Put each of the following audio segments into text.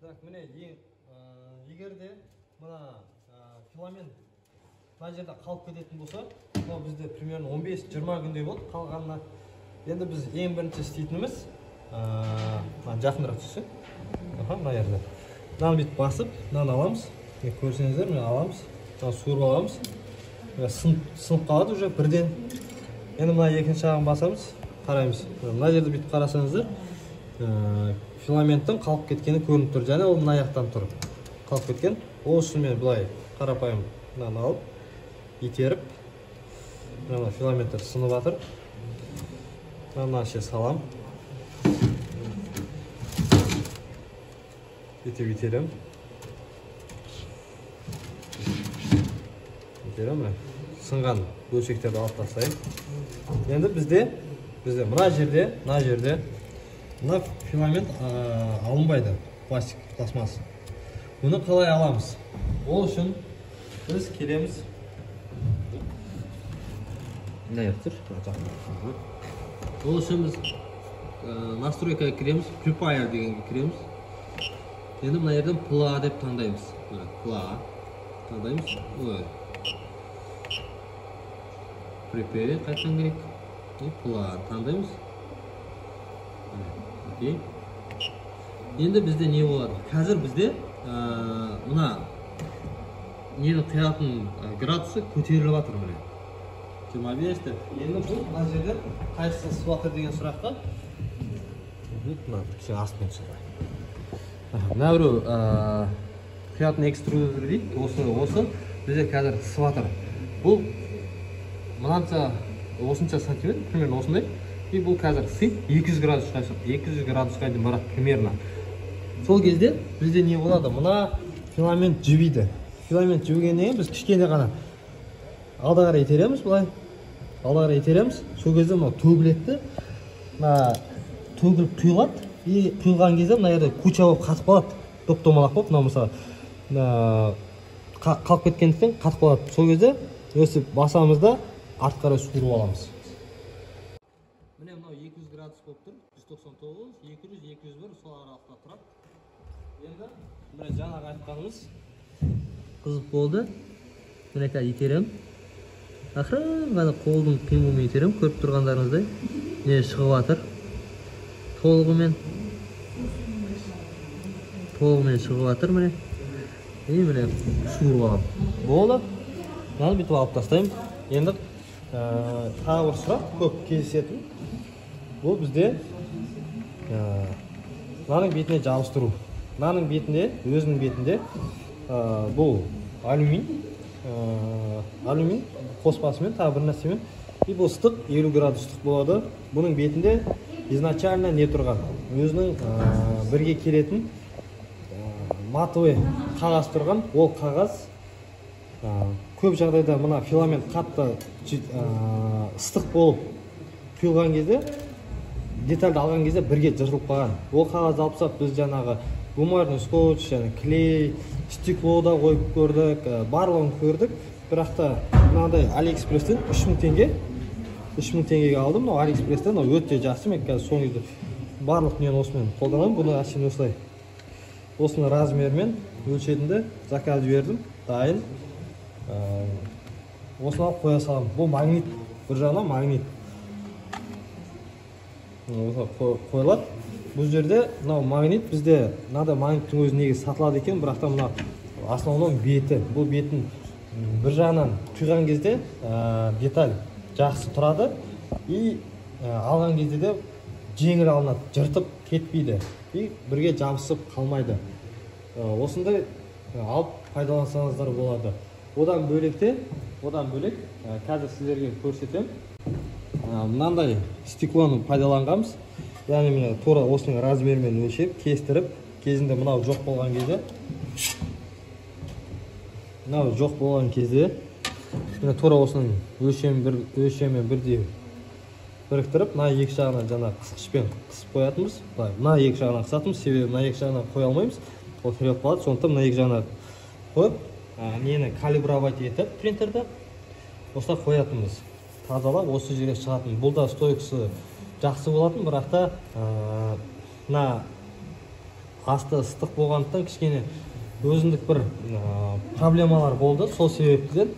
Так, міне егер де мына филамент мына жерде қалып кететін болса, мынау бізде примерно 15-20 күндей болды қалғанына. Енді біз ең бірінші істейтініміз, мына жақынырақ түссе, мына жерде мынаны бүйтіп басып, мынаны аламыз. Міне көрсеңіздер, міне аламыз, мынаны суырып аламыз. Міне сынып қалады уже бірден. Енді мына екінші жағын басамыз, қараймыз. Мына жерде бүйтіп қарасаңыздар, филаменттің қалып кеткені көрініп тұр. Және ол мына жақтан тұр қалып кеткен. Ол үшін мен былай қарапайым мынаны алып, итеріп, мына филаменттер сынып жатыр. Мына ішіне салам. Бүйтіп итеремін. Итеремін, міне. Сынған бөлшектерді алып тастаймын. Енді бізде мына жерде, мына жерде мына филамент алынбайды, пластик пластмасс. Бұны қалай аламыз? Ол үшін біз келеміз. Мына жерде тұр. Ол үшін біз настройкаға кіреміз, Prepare дегенге кіреміз. Енді мына жерден PLA деп таңдаймыз. Мына PLA таңдаймыз. Ой. Prepare қайтадан керек. И PLA таңдаймыз. Окей. Енді бізде не болады? Қазір бізде мына нені құятын градусы көтеріліп жатыр міне. 25 деп. Енді бұл мына жерден қайсысы ысып жатыр деген сұраққа мына кішкене астымен түсіріп. Мына біреу құятын экструдер дейді. Осы бізде қазір ысып жатыр. Бұл мынанша осынша сантиметр, примерно осындай. И бұл қазір ысиды 200 градусқа, 200 градусқа дейін барады примерно. Сол кезде бізде не болады? Мына филамент жібиді. Филамент жібігеннен кейін біз кішкене ғана алда қарай итереміз, былай. Алда қарай итереміз. Сол кезде мынау төгіледі. Мына төгіліп құйылады. И құйылған кезде мына жерде куча болып қатып қалады. Топ-домалақ болып, мынау мысалы, мына қалып кеткендіктен қатып қалады. Сол кезде өстіп басамыз да артқа қарай суырып аламыз. Міне мынау 200 градус болып тұр. 199, 200, 201 сол аралықта тұрады. Енді міне жаңағы айтқанымыз қызық болды. Міне қазір итеремін. Ақырын ғана қолдың қимылымен итеремін. Көріп тұрғандарыңыздай міне шығып жатыр. Толығымен шығып жатыр міне. И міне суырып аламын. Болды. Мынаны бүйтіп алып тастаймын. Енді тағы бір сұрақ көп кездесетін. Бұл бізде мынаның бетіне жабыстыру. Мынаның бетінде, өзінің бетінде бұл алюмин қоспасымен тағы бір нәрсемен. И бұл ыстық 50 градустық болады. Бұның бетінде изначально не тұрған? Өзінің бірге келетін матовый қағаз тұрған. Ол қағаз көп жағдайда мына филамент қатты ыстық болып құйылған кезде, детальді алған кезде бірге жыртылып қалған. Ол қағазды алып тастап біз жаңағы бумажный скотч, және клей, стекло да қойып көрдік, барлығын көрдік. Бірақ та мынандай Алиэкспресстен 3000 теңге, 3000 теңгеге алдым. Мынау Алиэкспресстен, мынау өте жақсы. Мен қазір соңғы кезде барлық дүниені осымен қолданамын. Бұны әшейін осылай, осының размерімен өлшедім де заказ бердім, дайын. Осыны алып қоя саламын. Бұл магнит, бір жағынан магнит. Осылай қойылады. Бұл жерде мынау магнит, бізде мынандай магниттің өзі негізі сатылады екен, бірақ та мына основном беті, бұл бетін бір жағынан құйған кезде деталь жақсы тұрады и алған кезде де жеңіл алынады, жыртып кетпейді и бірге жабысып қалмайды. Осындай алып пайдалансаңыздар болады. Одан бөлек қазір сіздерге көрсетемін. Мынандай стеклоны пайдаланғанбыз. Яғни міне тура осының размерімен өлшеп, кестіріп, кезінде мынау жоқ болған кезде, міне тура осының өлшемімен бірдей біріктіріп, мына екі жағынан жаңа қысқышпен қысып қоятынбыз. Былай, мына екі жағынан қысатынбыз, себебі мына екі жағынан қоя алмаймыз, ол тіреліп қалады. Сондықтан мына екі жағынан қойып, нені калибровать етіп принтерді осылай қоятынбыз. Тазалап осы жерге шығатын. Бұл да стойкасы жақсы болатын, бірақ та мына Асты ыстық болғандықтан кішкене өзіндік бір проблемалар болды. Сол себептен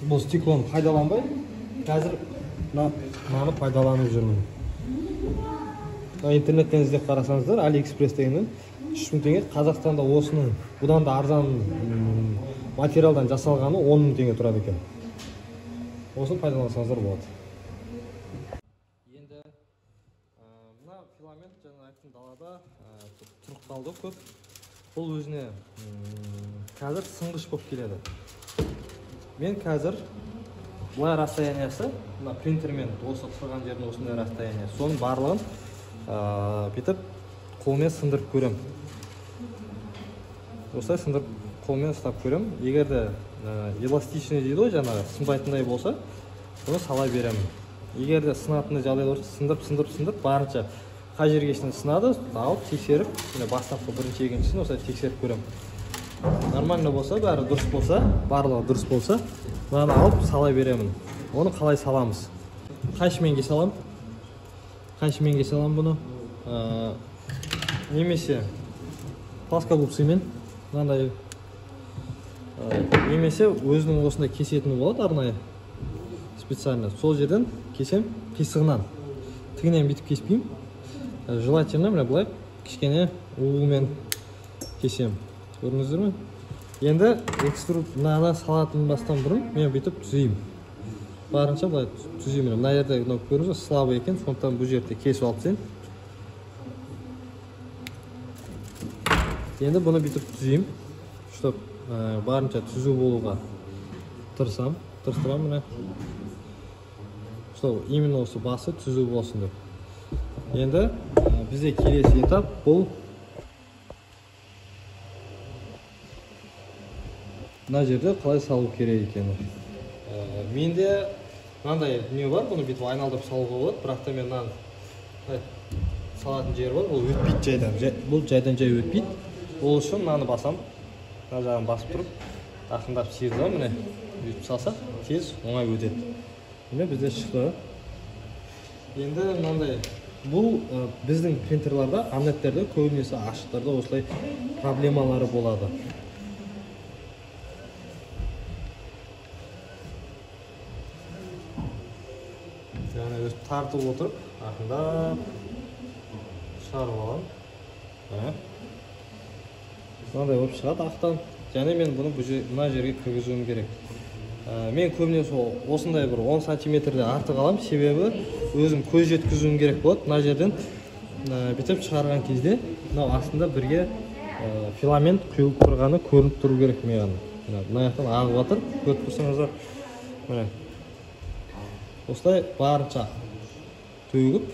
бұл стеклоны пайдаланбай, қазір мынаны пайдаланып жүрмін. Интернеттен іздеп қарасаңыздар, AliExpress дегеннен 3000 теңге. Қазақстанда осының бұдан да арзан материалдан жасалғаны 10 000 теңге тұрады екен. Осыны пайдалансаңыздар болады. Енді мына филамент жаңа айттым, далада тұрып қалды көп. Бұл өзіне қазір сынғыш болып келеді. Мен қазір былай расстояниясы, мына принтермен осы тұрған жердің осындай расстояниясы, соның барлығын бүйтіп қолмен сындырып көрем. Осылай сындырып қолмен ұстап көрем. Егер де эластичный дейді ғой, жаңағы сынбайтындай болса, бұны сала беремін. Егер де сынатындай жағдай болса, сындырып, сындырып, сындырып, барынша қай жерге шейін сынады, алып тексеріп, міне бастапқы бірінші, екіншісін осылай тексеріп көрем. Нормально болса, бәрі дұрыс болса, барлығы дұрыс болса, мынаны алып сала беремін. Оны қалай саламыз? Қайшымен кесе аламын. Қайшымен кесе аламын бұны. Немесе плоскогубцымен мынандай, немесе өзінің осындай кесетіні болады арнайы специально. Сол жерден кесем, қисығынан. Тігінен бүйтіп кеспеймін. Желательно міне былай кішкене уылмен кесем. Көрдіңіздер ме? Енді мынаны салатын бастан бұрын мен бүйтіп түзеймін. Барынша былай түзеймін. Мына жерде мынау көрдіңіз бе, слабый екен, сондықтан бұл жерде кесіп алып тастайын. Енді бұны бүйтіп түзеймін, чтоб барынша түзу болуға тырысамын, тырыстырамын міне. Чтоб именно осы басы түзу болсын деп. Енді бізде келесі этап бұл мына жерде қалай салу керек екені. Менде мынандай дүние бар, бұны бүйтіп айналдырып салуға болады, бірақ та мен мынаны салатын жері бар, бұл өтпейді жайдан. Бұл жайдан жай өтпейді. Ол үшін мынаны басам, мына жағын басып тұрып, ақырындап сиырдым, міне бүйтіп салсақ, тез оңай өтеді. Міне бізде шықты. Енді мынандай, бұл біздің принтерларда, Амнеттерде көбінесе ашықтарда осылай проблемалары болады. Яғни өстіп тартып отырып, ақырындап шығарып аламын. Мынандай болып шығады ақтан. Және мен бұны мына жерге кіргізуім керек. Мен көбінесе осындай бір 10 сантиметрде артық аламын, себебі өзім көз жеткізуім керек болады. Мына жерден бүйтіп шығарған кезде мынау астында бірге филамент құйылып тұрғаны көрініп тұру керек маған. Мына жақтан ағып жатыр, көріп тұрсаңыздар. Міне осылай барынша төгіп,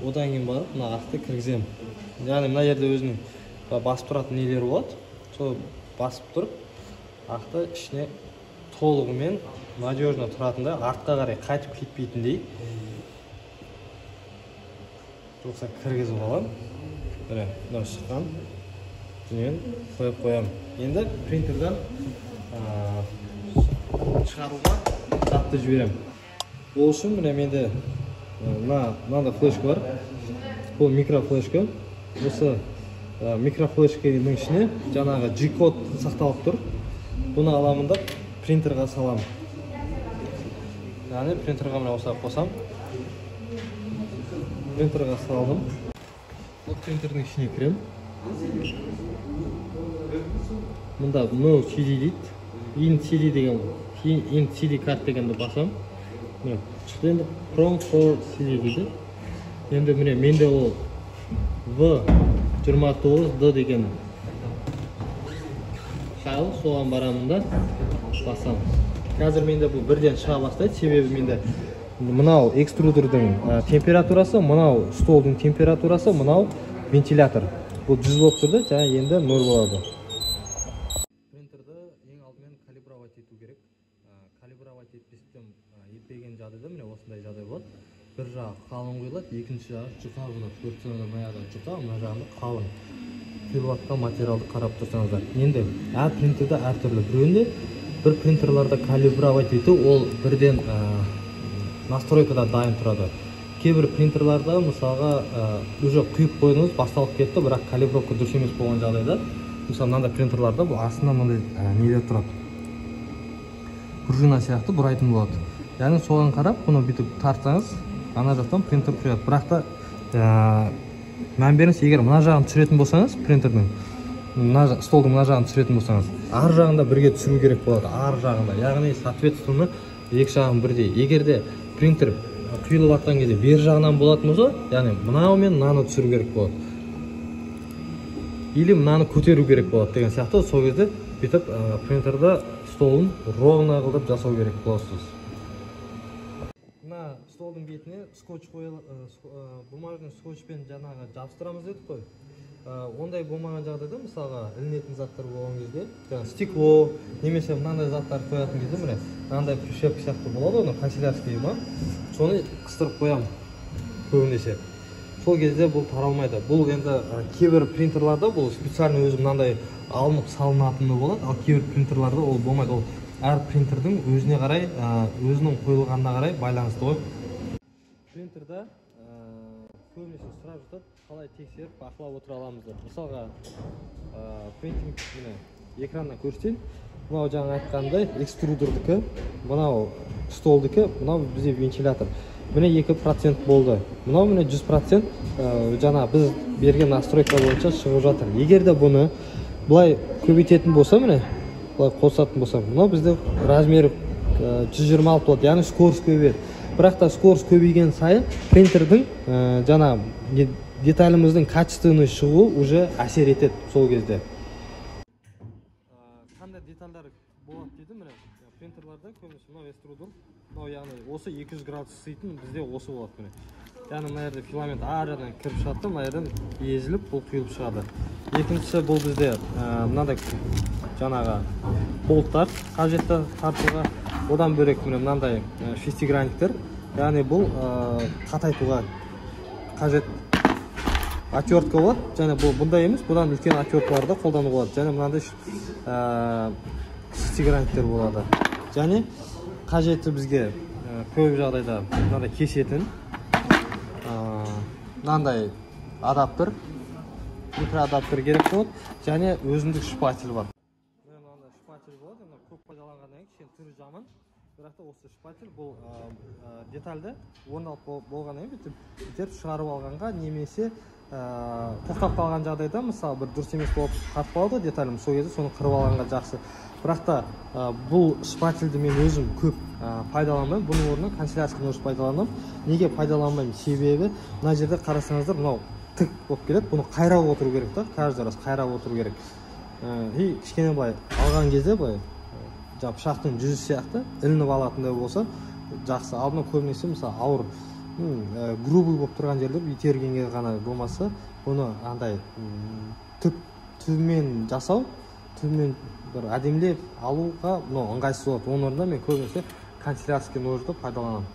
одан кейін барып мына ақты кіргіземін. Яғни мына жерде өзінің басып тұратын нелері болады, сол басып тұрып ақты ішіне толығымен надежно тұратындай, артқа қарай қайтып кетпейтіндей жоқса кіргізіп аламын. Міне мынау шыққан дүниені қойып қоямын. Енді принтерден шығаруға затты жіберемін. Ол үшін міне менде мынандай флешка бар. Бұл микрофлешка. Осы микрофлешканың ішіне жаңағы G-код сақталып тұр. Бұны аламын да принтерға саламын. Яғни принтерға міне осылай қосамын. Принтерға салдым. Бұл принтердің ішіне кіремін. Мұнда No CD дейді. In CD деген, in CD карт дегенді басамын. Міне шықты. Енді Chrome for CD дейді. Енді міне менде ол V29D деген файл, соған барамын да басамын. Қазір менде бұл бірден шыға бастайды, себебі менде мынау экструдердің температурасы, мынау столдың температурасы, мынау вентилятор. Бұл 100 болып тұрды, және енді 0 болады. Принтерді ең алдымен калибровать ету керек. Калибровать етпеген жағдайда міне осындай жағдай болады. Бір жағы қалың құйылады, екінші жағы жұқа болады. Көріп тұрсаңыздар, мына жағында жұқа, мына жағында қалың. Құйылып жатқан материалды қарап тұрсаңыздар. Енді әр принтерде әртүрлі. Біреуінде бір принтерларда калибровать ету ол бірден настройкада дайын тұрады. Кейбір принтерларда мысалға уже құйып қойдыңыз, басталып кетті, бірақ калибровка дұрыс емес болған жағдайда, мысалы мынандай принтерларда бұл астында мынандай нелер тұрады, пружина сияқты бұрайтын болады. Яғни соған қарап бұны бүйтіп тартсаңыз, ана жақтан принтер құяды. Бірақ та мән беріңіз, егер мына жағын түсіретін болсаңыз, принтердің мына столдың мына жағын түсіретін болсаңыз, ар жағында бірге түсіру керек болады, ар жағында, яғни соответственно екі жағын бірдей. Егер де принтер құйылып жатқан кезде бер жағынан болатын болса, яғни мынау мен мынаны түсіру керек болады, или мынаны көтеру керек болады деген сияқты. Сол кезде бүйтіп принтерді столын ровно қылып жасау керек боласыз. Мына столдың бетіне скотч қойыл, бумажный скотчпен жаңағы жабыстырамыз дедік қой. Ондай болмаған жағдайда, мысалға ілінетін заттар болған кезде, жаңағы стекло немесе мынандай заттар қоятын кезде, міне мынандай прищепка сияқты болады ғой, мына канцелярский ма, соны қыстырып қоямын көбінесе. Сол кезде бұл таралмайды. Бұл енді кейбір принтерларда бұл специально өзі мынандай алынып салынатыны болады, ал кейбір принтерларда ол болмайды. Ол әр принтердің өзіне қарай, өзінің қойылғанына қарай байланысты ғой. Принтерда көбінесе сұрап жатады, қалай тексеріп бақылап отыра аламыз деп. Мысалға принтинг міне экраннан көрсетейін. Мынау жаңа айтқандай экструдердікі, мынау столдікі, мынау бізде вентилятор. Міне 2% болды. Мынау міне 100% жаңа біз берген настройка бойынша шығып жатыр. Егер де бұны былай көбейтетін болса, міне былай қосатын болса, мынау бізде размері 126 болады, яғни скорость көбейеді. Бірақ та скорость көбейген сайын принтердің жаңа деталіміздің качественный шығуы уже әсер етеді сол кезде. Қандай детальдар болады дейді, міне принтерларда көбінесе мынау экструдер, мынау яғни осы 200 градус сыйтын бізде осы болады міне. Яғни мына жерде филамент ар жағынан кіріп шығады, мына жерден езіліп бұл құйылып шығады. Екіншісі бұл бізде мынандай жаңағы болттар қажетті тартуға. Одан бөлек міне мынандай шестигранниктер, яғни бұл қатайтуға қажет отвертка болады. Және бұл бұндай емес, бұдан үлкен отверткаларды қолдануға болады. Және мынандай шестигранниктер болады. Және қажетті бізге көп жағдайда мынандай кесетін мынандай адаптер, микроадаптер керек болады. Және өзіндік шпатель бар. Мынандай шпатель болады, мына көп пайдаланғаннан кейін кішкене түрі жаман, бірақ та осы шпатель бұл детальді орын алып болғаннан кейін бүйтіп итеріп шығарып алғанға, немесе тоқтап қалған жағдайда, мысалы бір дұрыс емес болып қатып қалды деталім, сол кезде соны қырып алғанға жақсы. Бірақ та бұл шпательді мен өзім көп пайдаланбаймын, бұның орнына канцелярский нож пайдаланамын. Неге пайдаланбаймын? Себебі мына жерде қарасаңыздар, мынау тік болып келеді, бұны қайрап отыру керек та, каждый раз қайрап отыру керек. И кішкене былай алған кезде былай жаңа пышақтың жүзі сияқты ілініп алатындай болса жақсы. Ал мынау көбінесе мысалы ауыр, грубый болып тұрған жерлер итергенге ғана болмаса, бұны андай түбімен жасау, түбімен бір әдемілеп алуға мынау ыңғайсыз болады. Оның орнына мен көбінесе канцелярский ножды пайдаланамын.